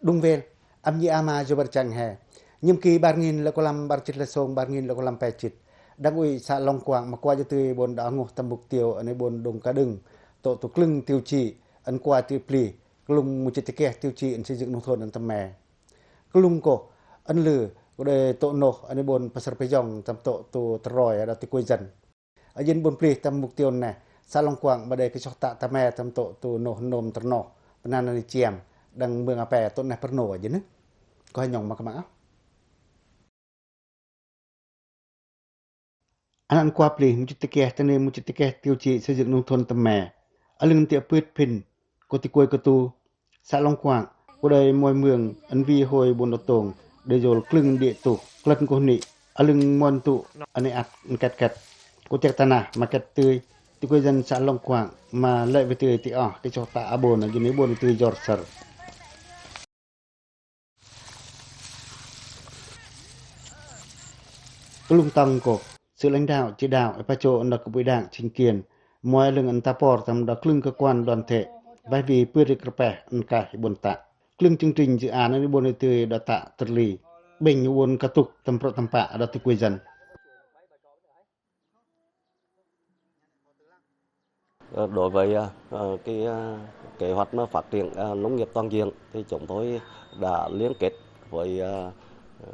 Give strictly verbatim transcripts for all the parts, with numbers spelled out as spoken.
Đŭng wel, ăp nhĭ ama jua băr chang he. Nhâm ki bar nghìn lăm kulam bar chit lăi sông, bar nghìn lăm kulam pe chit, Đảng ủy xã Long Quảng ma kuai a tui bôn đa nguh tâm mục tiêu ăne bôn đŭng ka đưng tŏ tu klâng tiêu chí ăn kuai tui pli, klŭng mŭ chit tơkeh tiêu chí ăn xây dựng nông thôn ăn tăm me. Klŭng kôh, ăn lư, kô đei tŏ noh ăne bôn pasar pơjong tâm tŏ tu tơroi đa tui kuai dân. Ăjin bôn pli tâm mục tiêu neh, xã Long Quảng ma đei kơsoh tă tăm me tâm tŏ tu noh nôm tơrnoh pơnăn ăne chiam, đăng mương ape tŏ neh pơrno ăjin. Kô hơ nhŏng ma kơmang ăp. Ăn ăn kuai pli mŭ chit tơkeh, tơ ni mŭ chit tơkeh tiêu chí xây dựng nông thôn tăm me. Ălưng tĭ pưt phin, kô tĭ kuai kơ tu, xã Long Quảng kô đei moi mương ăn vi hôi bôn đa tông, đei yol klâng đĭ tu, klân kôh ni, ălưng mon tu, ăne ăt ăn ket ket. Kô chek tanah ma ket tui, tui kuai dân xã Long Quảng ma lĕ vê tui tĭ oh, tĭ soh ta a bôn, ăjin bôn tui yor săr. Klŭng tŏng kôh, sự lãnh đạo chỉ đạo, ơ pa chô ăn đa kơ bui đảng chính quyền, moi ălưng ăn ta por tâm đa klâng cơ quan đoàn thể, bai vi pưt ri kơpeh ăn kaih bôn tă. Klâng chương trình dự án ăne bôn tui đa tă tơrli, bênh bôn katŭk tâm prŏ tâm pă đa tui kuai dân. Ờ, đối với, ờ, ờ, cái, ờ, kế hoạch mà phát triển, ờ, nông nghiệp toàn diện thì chúng tôi đã liên kết với, ờ, ờ,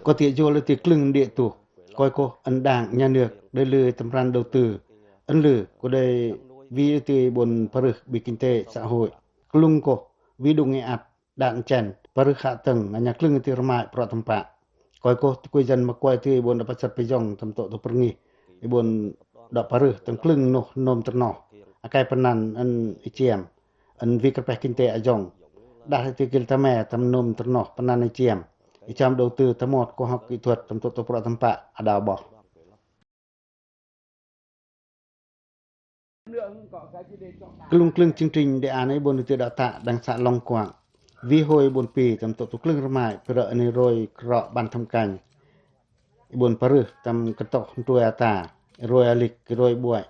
Kô tĭ yol tĭ klâng đĭ tu, koi kôh ăn đảng, nhà nước đei lư tâm ran đầu tư, ăn lư kô đei vi tui bôn parưh bi kinh tế xã hội. Klŭng kôh, vi đŭng e ăt, đa ăn chen, parưh hă tâng, a nha klâng tĭ rmai prŏ tâm pă. Koi kôh tui kuai dân ma kuai tui bôn đa pasar pơjong tâm tŏ tu pơrngih, i bôn đa parưh tâm klâng noh nôm tơrnoh, a kai pơnăn ăn i chiam, ăn vi kơpeh kinh tế a jong. Đah tĭ kil tăm me tâm nôm tơrnoh pơnăn i chiam, i chăm đầu tư tâm mot khoa học kỹ thuật tâm tŏ tu prŏ tâm pă a đa ƀoh. Klŭng klâng chương trình đề án i bôn tui đa tă đăng xã Long Quảng, vi hôi bôn pi tâm tŏ tu klâng rmai pơrơ ăne rôi krŏ ban thăm kanh. I bôn parưh tâm kơtoh ntrui ata, i rôi alĭk, i rôi ƀuai,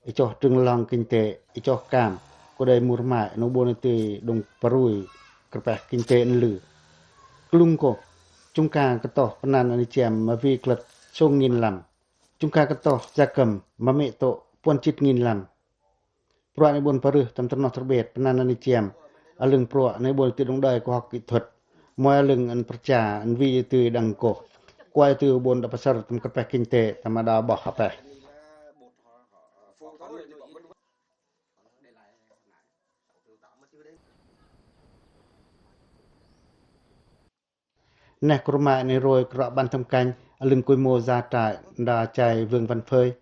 i choh trưng long kinh tế, i choh cam, kô đei mur rmai ăne bôn tui đŭng parui kơpeh kinh tế ăn lư. Klŭng kôh, chung ka kơtoh pơnăn ăne chiam ma vi klât sông nghìn lăm. Chung ka kơtoh gia cầm ma mê̆ tŏ puăn chit nghìn lăm. Prŏ ăne bôn parưh tâm tơrnoh tơrbet pơnăn ăne chiam, ălưng prŏ ăne bôn tui đŭng đai khoa học kỹ thuật, moi ălưng ăn pơrcha ăn vi tui đăng kôh, kuai tui bôn đa pasar tâm kơpeh kinh tế tâm a đa ƀoh ape. Neh kô rmai ăne rôi krŏ ban thăm kanh, ălưng quy mô gia trại nda chai Vương Văn Phơi,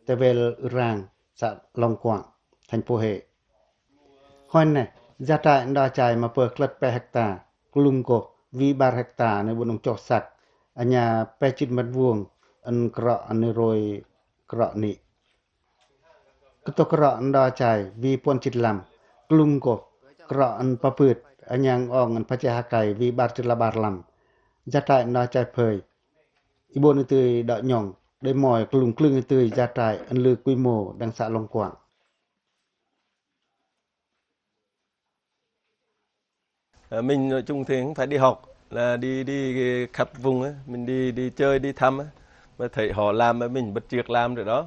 tơ wel Ürang, xã Long Quảng, thành phố Huế. Hoi neh, gia trại nda chai ma pơ klât pe hecta, klŭng kôh, vi bar hecta ăne bôn đŭng choh săk, a nha pe chit mét vuông, ăn krŏ ăne rôi krŏ ni. Kơtoh krŏ nda chai vi puăn chit lăm, klŭng kôh, krŏ ăn papưt, a nha ong ăn pache hakai vi bar chit la bar lăm. Gia trại nda chai Phơi, i bôn tui đa nhŏng, đei moi klŭng klâng tui gia trại ăn lư quy mô đăng xã Long Quảng. Ờ, mình nói chung thì không phải đi học, là đi, đi khắp vùng á, mình đi, đi chơi, đi thăm á, mà thấy họ làm mà mình bắt chước làm rồi đó.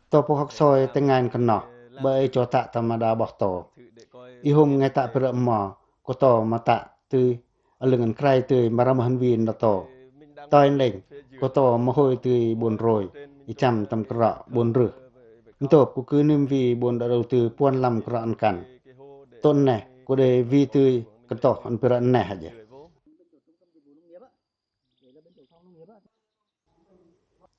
To pô hŏk soi tơ ngai kơnoh, ƀơi cho tă tâm a đa ƀoh to. I hôm ngai tă pơrơ mo, kô to ma tă tui, ălưng ăn krai tui, ma răm hăn vi nda to. Toi nlĕng, kô to ma hôi tui bôn rôi, i chăm tâm krŏ bôn rưh. Ntop kô kưn nim vi bôn đa đầu tư puăn lăm krŏ ăn kăn. Tŏ neh, kô đei vi tui kơtoh ăn pơrơ neh aja.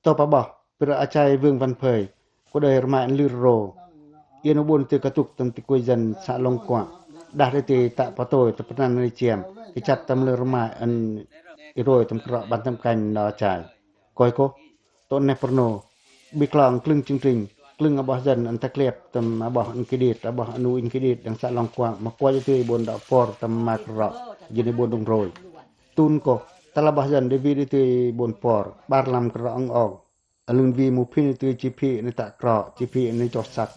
To pa ƀoh, pơrơ a chai Vương Văn Phơi, kô đei rmai ăn lư rô. Iên ôbôn tui katŭk tâm tui kuai dân xã Long Quảng, đah đei tui tă pơtôi tâm pơnăn ri chiam, kĭ chăt tâm lư rmai ăn i rôi tâm krŏ ban tâm kanh nda chai. Koi kôh, tŏ neh pơrno, bi klong klâng chương trình, klâng a ƀoh dân ăn ta kliăp tâm a ƀoh ăn kĭ đit, a ƀoh ăn u in kĭ đit, đăng xã Long Quảng, ma kuai tui bôn đa por tâm ma krŏ, jêng i bôn đŭng rôi. Tun kôh, tơl a ƀoh dân đei vi đei tui bôn por, ƀar lăm krŏ ong ong. Ălưng vi mŭ phin tui chi phi ni tă krŏ, chi phi ni choh săk.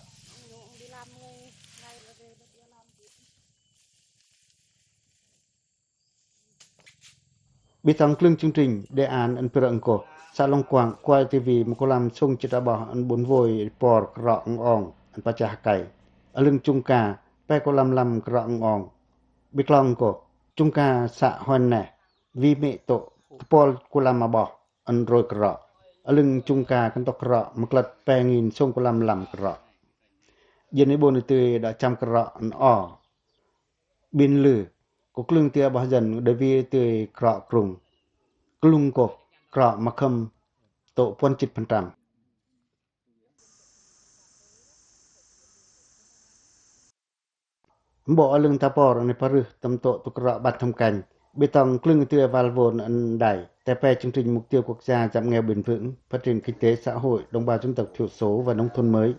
Bi tong klưng chương trình đề án ăn pyrơ̆k ъng koh, xã Long Quảng, Kuai TV ma kualam sông chit aboh ăn bun voi por krŏ ong ong ăn pachah kai. Alưng chunga pe kualam lam krŏ ong ong. Bi klong ъng koh, chunga xã Hoan Neh, vi mê̆ tŏ tupol kualam aboh ăn roi krŏ. Alưng chunga kantô krŏ mâklăt pe ngin sông kualam lam krŏ. Jên i bun i tui đă chăm krŏ ăn o. Bin lư, ku klưng tui aboh dân đa vi tui krŏ krŭng. Klŭng koh krŏ ma khâm tŏ puăn chit phần trăm. Mbo alưng ta por ăn i parưh tâm tŏ tŭ krŏ ƀăt thâm kănh. Bi tong klưng tui aval vôn ăn đai, te pe chương trình mục tiêu quốc gia giảm nghèo bền vững, phát triển kinh tế xã hội đồng bào dân tộc thiểu số và nông thôn mới.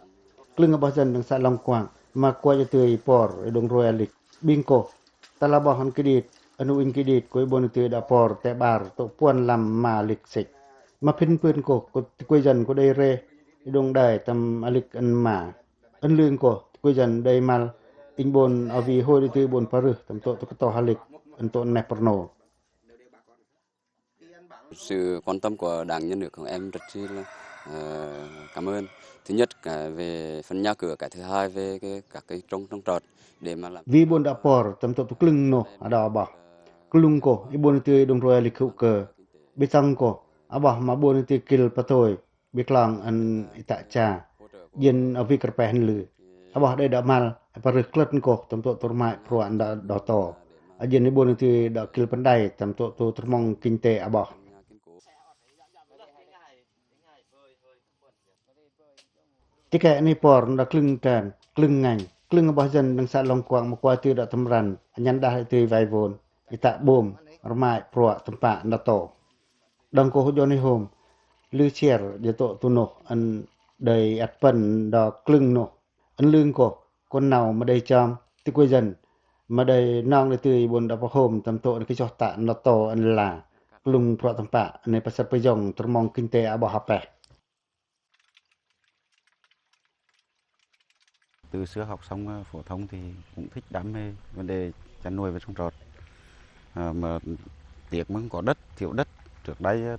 Klưng aboh dân đăng xã Long Quảng, ma kuai tui i por, i đung roi alĭk. Bing koh, ta la boh ăn kidit, ăn uin kidit, ku i bun tui đa por, te ƀar, tŏ puăn lam ma alĭk sĭk. Ma phin pưn koh, ku, kuai dân ku đei re, i đung đai tâm alĭk ăn ma. Ăn lư ъng koh, kuai dân đei mal, inh bun, a, vì hội đi tui bun parưh, tâm tŏ tŭ katoh alĭk, ăn tŏ neh pơrno. Sự quan tâm của Đảng, Nhà nước, em rất chi là, ờ, cảm ơn. Thứ nhất, cả về phần nhà cửa, cái thứ hai về cái, các cái trồng, trồng trọt để mà làm. Vi bun đa por, tâm tŏ tŭ klưng noh, ada aboh. Klŭng koh, i bun tui đung roi alĭk hŭ kơ. Bi tong koh, aboh ma bun tui kil patoi. Bi klong ăn i ta cha. Jên a vi kơrpeh ăn lư. Aboh đei đa mal, a parưh klơt ъng koh, tâm tŏ tŭ rmai pruă ăn đa, đa to. A jên i bun tui đa kil pơndai, tâm tŏ tŭ tơrmong kinh tế aboh. Ti keh ni por, đa klưng trơn, klưng ngăn, klưng aboh dân đăng xã Long Quảng ma kuai tui đa tâm răn, a nhăn đah i tui vai vôn, i ta bum, rmai pruă tơmpă đa to. Đăng koh hu Johnny hôm, lư sier, jơ tŏ tŭ noh, ăn đei ăt păn đa klưng noh, ăn lư ъng koh, kon nau ma đei chom, ti kuai dân, ma đei nong đei tui bun đa pơhôm, tâm tŏ ni ki choh ta, đa to, ăn la, klŭng pruă tơmpă, ni pasar pơjong, tơrmong kinh tế aboh apeh. Từ xưa học xong, ờ, phổ thông thì cũng thích đam mê vấn đề chăn nuôi với trồng trọt. Ờ, mà tiệc mà không có đất, thiếu đất, trước đây, ờ,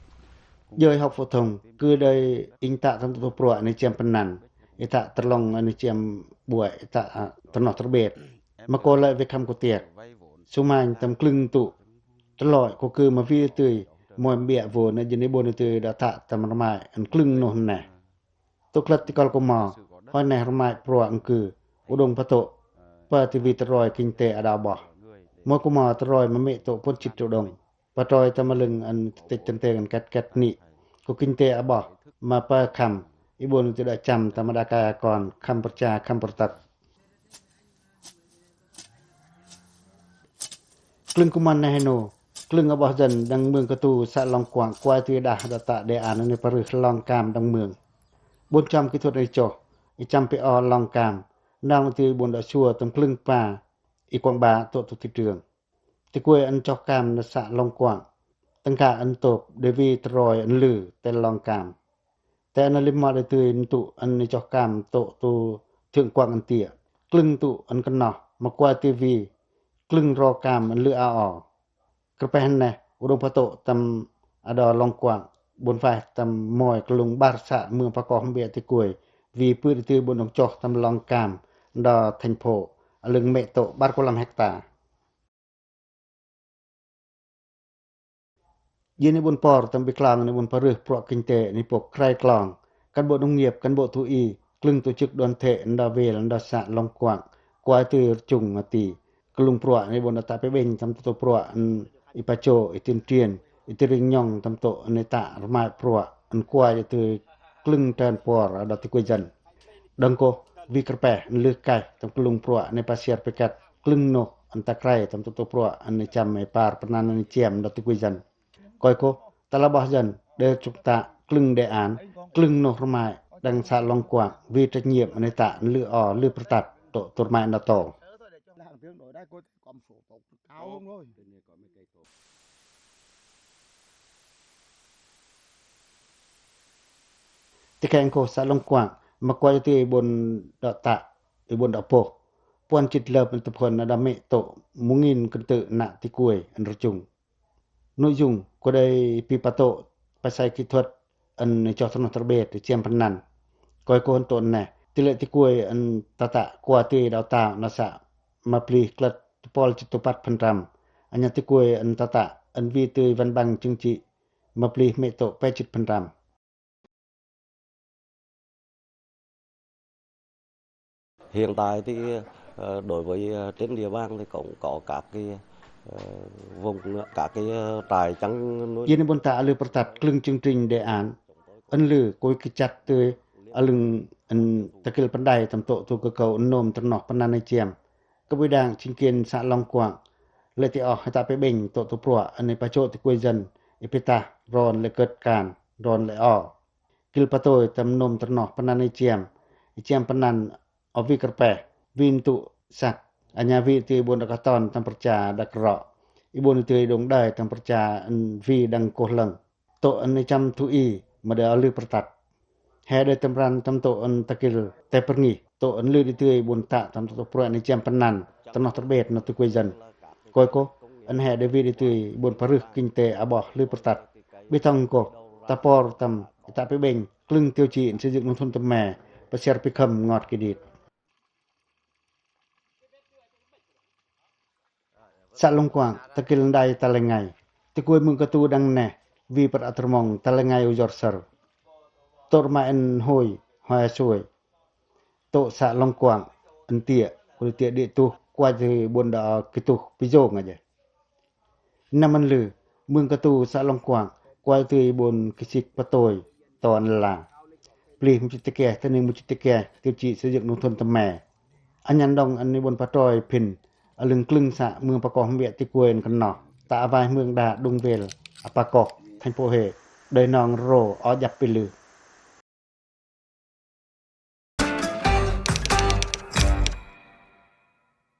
Joi hok phổ thông, kư đei inh ta tâm tŏ tŭ pruă ni chiăm pơnăn, i ta tơlong ni chiăm buai, i ta, a, tơnoh tơrbet. Ma koh lơi vê khăm koh tiek. Sumanh tâm klưng tŭ. Tơloi koh kư ma vi tui, moi ƀiă vô ni jên i bun tui đa ta tâm rmai, ăn klưng noh neh. Tŭ klăt ti kol kumo, hoi neh rmai pruă ъng kư, u đung patŭ, pơ ti vi tơroi kinh tế ada aboh. Moi kumo tơroi ma mê̆ tŭ puăn chit u đung. Patroi ta ma lưng ăn tĕch tăn têng ăn ket ket ni. Koh kinh tế aboh, ma pơ khăm, i bun tui đa chăm ta ma đa kai akon, khăm pơrcha, khăm pơrtăt. Klưng kuman neh hên nô, klưng aboh dân đăng mương Katu xã Long Quảng, kuai tui đah đa ta đề án ni parưh Long Cam đăng mương. Bun chăm kỹ thuật ni choh, i chăm pê o Long Cam, nong tui bun đa sua tâm klưng pa, i quảng bá tŭ tŭ thị trường. Ti kuai ăn choh cam na xã Long Quảng. Tâng ka ăn tôp, đei vi tơroi ăn lư, te Long Cam. Te ăn lim mă đei tui ăn tŭ ăn ni choh cam tŭ tŭ thượng quảng ăn tiă. Klưng tŭ ăn kơnoh, ma kuai ti vi. Klưng ro cam ăn lư a o. Kơrpeh neh, u đung patŭ tâm ado Long Quảng. Bun faih tâm moi klung ƀar xã mương pakoh ƀiă ti kuai. Vi pưt đei tui bun đung choh tâm Long Cam. Đa thành phố, a lưng mê̆ tŭ ƀar kualam hecta. Jên i bun por tâm bi klong ni bun parưh pruă kinh tế ni pok krai klong. Cán bộ nông nghiệp, cán bộ thú y, klưng tổ chức đoàn thể, nda vil, nda xã Long Quảng, kuai tui rchung ati. Klung pruă ni bun đa ta pê ƀinh tâm tŭ tŭ pruă, n-, i pacho, i tuyên truyền, i tring nhong tâm tŭ ni ta rmai pruă, n-, kuai tui klưng trơn por, đa ti kuai dân. Đăng koh, vi kơrpeh, n-, lư kaih, tâm klung pruă, ni pasiar pikat, klưng noh, ăn ta krai, tâm tŭ tŭ pruă, ăn ni chăm, i par, pơnăn, ăn ni chiăm, đa ti kuai dân. Koi koh, ta la boh dân, đe rchuk ta, klưng đề án, klưng noh rmai, đăng xã Long Quảng, vi trách nhiệm, ăn ni ta, n-, lư o, lư pơrtăt, tŭ, tŭ rmai, n-, đa to. Ti keng koh xã Long Quảng, ma kuai tui i bun đa ta, i bun đa poh. Puăn chit lơp n-, tơphuăn đa mê̆ tŭ, mŭng in kơntŭ na ti kuai, n-, rchung. Nội dung, Koi đei pi patoh, pasai kỹ thuật ăn i choi tơnoh tơrbet i chiăm pănăn. Koi koi ăn tŏ neh, tơlơi tikuai ăn tata kua tui đào tạo na sa ma plih klât tơpol chit tơpăt phần trăm. Ăña tikuai ăn tata ăn wi tui văn bằng chứng chỉ ma plih mê̆ tŏ pe chit phần trăm. Hiện tại thì, ờ, đối với, ờ, trên địa bàn thì cũng có các cái, ờ, vùng, các cái, ờ, trại chăn nuôi. Iên i buôn tha a lư pơrtăt klưng chương trình đề án ăn lư kôi kĭ chăt tui a lưng ăn ta kil pơđai tâm tŏ tu kơ kâu ăn nôm tơnoh pănăn i chiăm. Cấp ủy đảng, chính quyền xã Long Quảng, lĕ ti oh hơtăp i bêng tŏ tu pruă ăn i pachô tikuai dân i pita ron lĕ kơt kan ron lĕ o. Kil patôi tâm nôm tơnoh pănăn i chiăm, i chiăm pănăn o wi kơrpeh, wi ntŭ săk, ăña wi tui i buôn đak ton tâm pơrcha đak rŏ, i buôn tui i đung đai tâm pơrcha ăn wi đăng koh lăng. Tŏ ăn i chăm thu i ma đei a lư pơrtăt. He đei tâm ran tâm tŏ ăn ta kil te pơrngih tŏ ăn lư đi tui i buôn tha tâm tŏ pruă ăn i chiăm pănăn tơnoh tơrbet na tikuai dân. Koi kô ăn he đei wi đi tui i buôn parưh kinh tế a boh lư pơrtăt. Bi thŏng kô ta por tâm i ta pi bêng klưng tiêu chí ăn xây dựng nông thôn tơm me pơsiar pi khâm ngot kidit. Xã Long Quảng, ta kil đai ta lĕ ngai. Tikuai mưng katu đăng neh, wi păr atơr mong ta lĕ ngai u jor sơr. Tŏ rmai ăn hôi, hôi a sôi. Tŏ xã Long Quảng, ăn tiă, kôi tiă đĭ tuh, kuai tui i buôn đa kituh, pi jông a jê. Năm ăn lư, mưng katu xã Long Quảng, kuai tui i buôn kĭ sik patôi, ton la. Plih mâu chit tikeh, tơ ning mâu chit tikeh, tiêu chí xây dựng nông thôn tơm me. Ăñan đŏng ăn i buôn patroi phin, a lưng klưng xã mưng pakoh mbiă tikuai ăn kơnoh. Ta a vai mưng đa đung wel, a pakoh, thành phố Huế, đôi nong rô, o jăp pi lư.